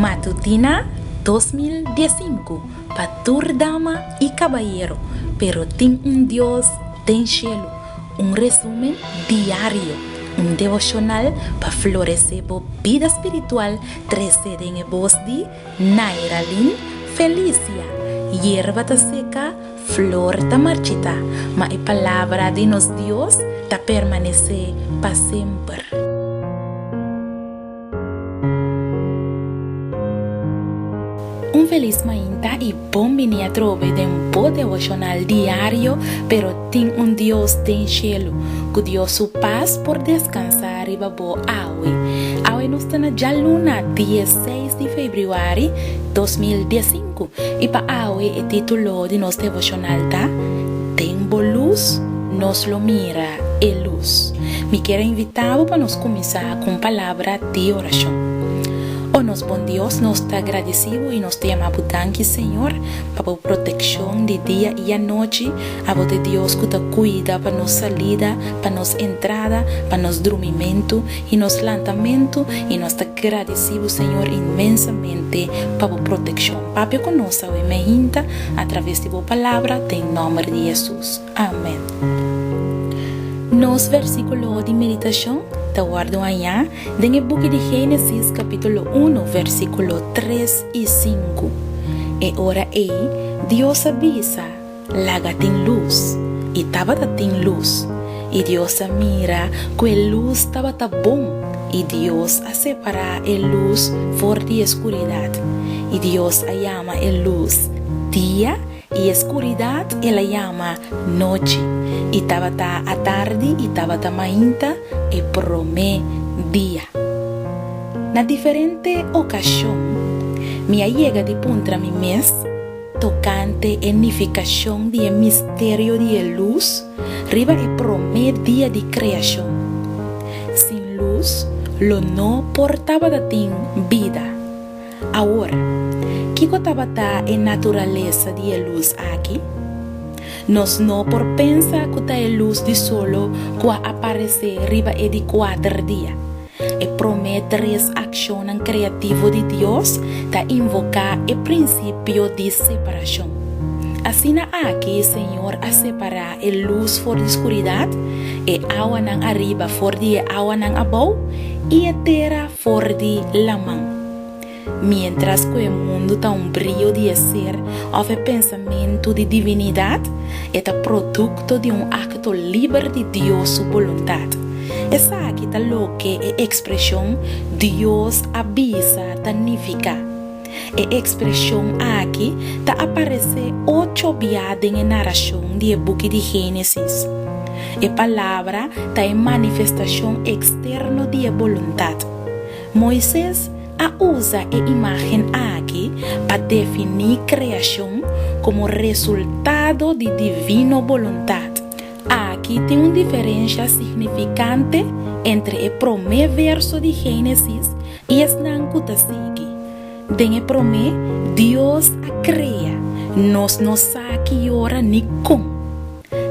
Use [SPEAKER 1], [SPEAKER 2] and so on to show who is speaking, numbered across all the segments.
[SPEAKER 1] Matutina 2015 pa tur dama i kabayero, pero tin un Dios den shelu. Un resumen diario, un devoshonal pa floresé bo bida spiritual trese den e bos di Nairalyn Felicia. Yerba ta seka, flor ta marchitá, ma e palabra di nos Dios ta permanesé pa semper. Un felis mainta i bon bini atrobe den bo devoshonal diario Pero Tin un Dios den Shelu. Ku Dios su pas por deskansá riba bo awe. Awe nos ta na djaluna dieseis di febrüari 2015 i pa awe e título di nos devoshonal ta Den bo lus nos lo mira e lus. Mi kier a invitá bo pa nos kuminsá ku un palabra di orashon. O nos bon Dios, nos ta gradisí bo i nos ta yama bo danki, Señor, pa bo protekshon di dia i anochi. Abo ta e Dios ku ta kuida pa nos salida, pa nos entrada, pa nos drumimentu i nos lantamentu, i nos ta gradisí bo, Señor, inmensamente pa bo protekshon. Papia ku nos awe meinta atraves di bo Palabra, den nòmber di Hesus. Amèn. Nos versíkulo di meditashon ta wòrdu hañá den e buki di Génesis kapítulo unu versíkulo tres i sinku. E ora ei Dios a bisa, Laga tin lus. I tabata tin lus. I Dios a mira ku e lus tabata bon, i Dios a separá e lus for di e skuridat. I Dios a yama e lus dia, I e skuridat el a yama nochi. I tabata atardi i tabata mainta e promé dia. Na diferente okashon mi a yega di puntra mi mes tokante e nifikashon di e misterio di e lus riba e promé dia di kreashon. Sin lus lo no por tabata tin bida. Awor, kiko tabata e naturalesa di e lus aki? Nos no por pensa ku ta e lus di solo ku a aparesé riba e di kuater dia. E promé tres akshonnan kreativo di Dios ta invoká e prinsipio di separashon. Asina aki Señor a separá e lus for di skuridat, e awanan ariba for di e awanan abou, i e tera for di laman. Miéntras ku e mundu ta un brio di e ser òf e pensamentu di divinidat, e ta produkto di un akto liber di Dios su boluntat. Esaki ta loke e ekspreshon Dios a bisa ta nifiká. E ekspreshon aki ta aparesé ocho bia den e narashon di e buki di Génesis. E palabra ta e manifestashon eksterno di e boluntat. Moises a usa e imágen aki pa definí kreashon komo resultado di divino boluntat. Aki tin un diferensha signifikante entre e promé verso di Génesis i esnan ku ta sigui. Den e promé, Dios a krea, nos no sa ki ora ni kon.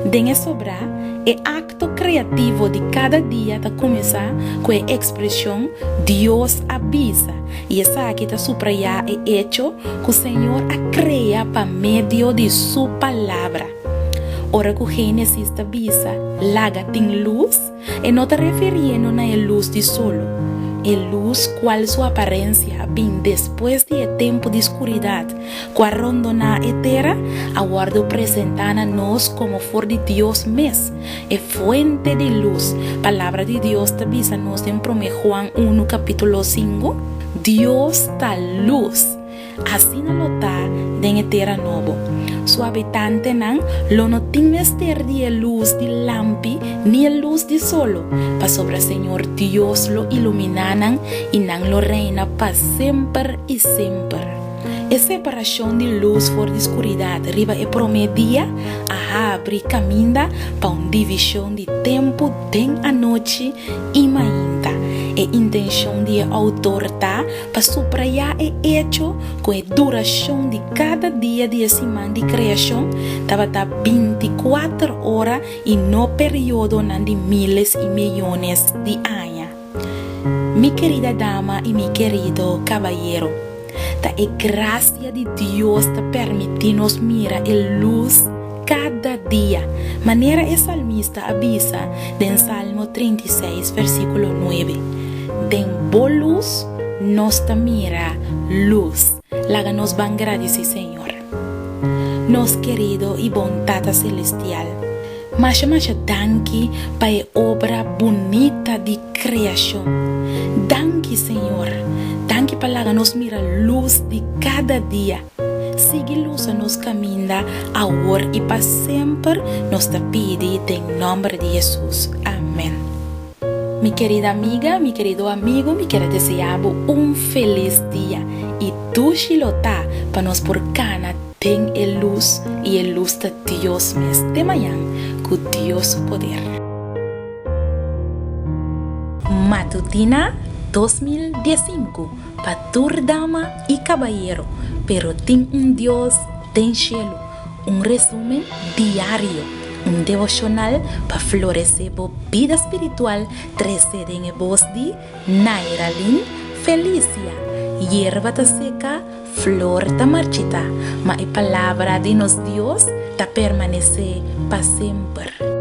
[SPEAKER 1] Den e sobrá, e akto kreativo di kada dia ta kuminsá ku e ekspreshon Dios a bisa i esaki ta suprayá e echo ku Señor a krea pa medio di Su Palabra. Ora ku Génesis ta bisa laga tin lus, E no ta refiriendo na e lus di solo, e lus kual su aparensia a bin despues di e tempu di skuridat ku a rondoná e tera, a wòrdu presentá na nos komo for di Dios mes, e fuente di lus. Palabra di Dios ta bisa nos den Promé Juan unu kapítulo sinku, Dios ta lus. Asina lo ta den e tera nobo. Su habitantenan lo no tin mester di e lus di lampi ni e lus di solo, pasobra Señor Dios lo iluminá nan i nan lo reina pa semper i semper. E separashon di lus for di skuridat riba e promé dia a habri kaminda pa un divishon di tempu den anochi i mainta. E intenshon di e outor ta pa suprayá e echo ku e durashon di kada dia di e siman di kreashon tabata bintikuater ora i no periodonan di miles i miyones di aña. Mi kerida dama i mi kerido kabayero. Ta e grasia di Dios ta permití nos mira e lus kada dia, manera e salmista a bisa den Salmo 36 versíkulo 9, Den bo lus nos ta mira lus. Laga nos ban gradisí Señor. Nos kerido i bon Tata Selestial, masha masha danki pa e obra bunita di kreashon. Danki Señor, danki pa laga nos mira lus di kada dia. Sigui lusa nos kaminda awor i pa semper, nos ta pidi den nòmber di Hesus. Amèn. Mi kerida amiga, mi kerido amigo, mi kier a desea bo un felis dia i dushi lo ta pa nos por kana den e lus i e lus ta Dios mes. Te mañan ku Dios su poder. Matutina 2015 pa tur dama i kabayero, pero tin un Dios den shelu. Un resumen diario, un devoshonal pa floresé bo bida spiritual trese den e bos di Nairalyn Felicia. Yerba ta seka, flor ta marchitá, ma e palabra di nos Dios ta permanesé pa semper.